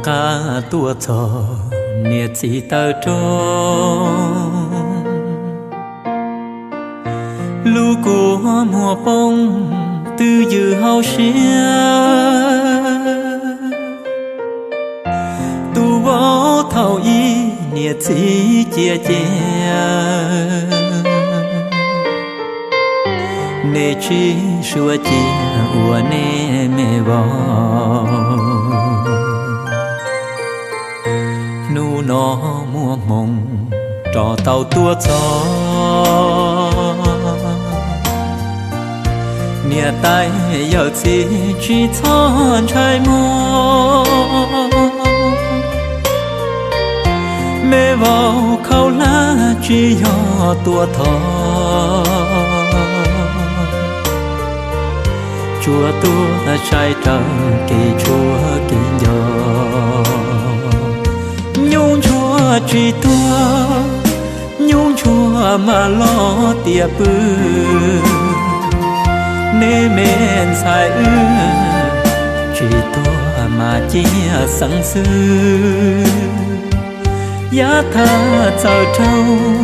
Rov tuaj txog niam txiv taw roob, lub kua muag poob twb ywm hauv siab. Tus vauv thaum ub niam txiv cia cia, nej tsis suav cia ua nej me vauv. Hnub no muaj hmoo rov tau tuaj txog, niam tais yawm txiv tsis txhob ntshai muag. Me vauv khaub hlab tsis yog tuaj thov, tsuas tuaj saib raws kev tshuav kev nco. Nyuj ntsuag tsis tuag, nyuj ntsuag mas loj tiam pw. Nej me ntxhais wb tsis tuag mas cia xeeb xwb. Yav tag txawm raug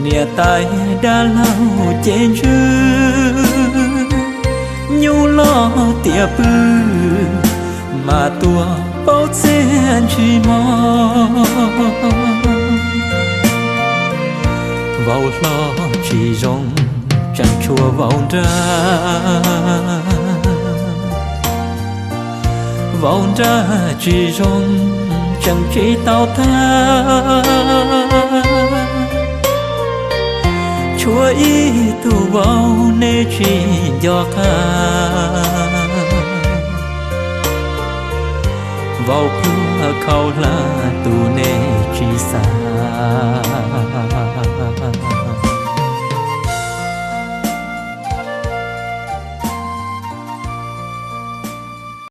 niam tais dab laug cev ntswg, nyuj loj tiam pw mas tuaj paub txiaj ntshis mog. Vauv hlob tsis zoo tseem tshuav vauv nrag, vauv nrag tsis zoo tseem tsis tau tag. Tshuav ib tug vauv nej tsis nco qab, vauv pluag khaub hlab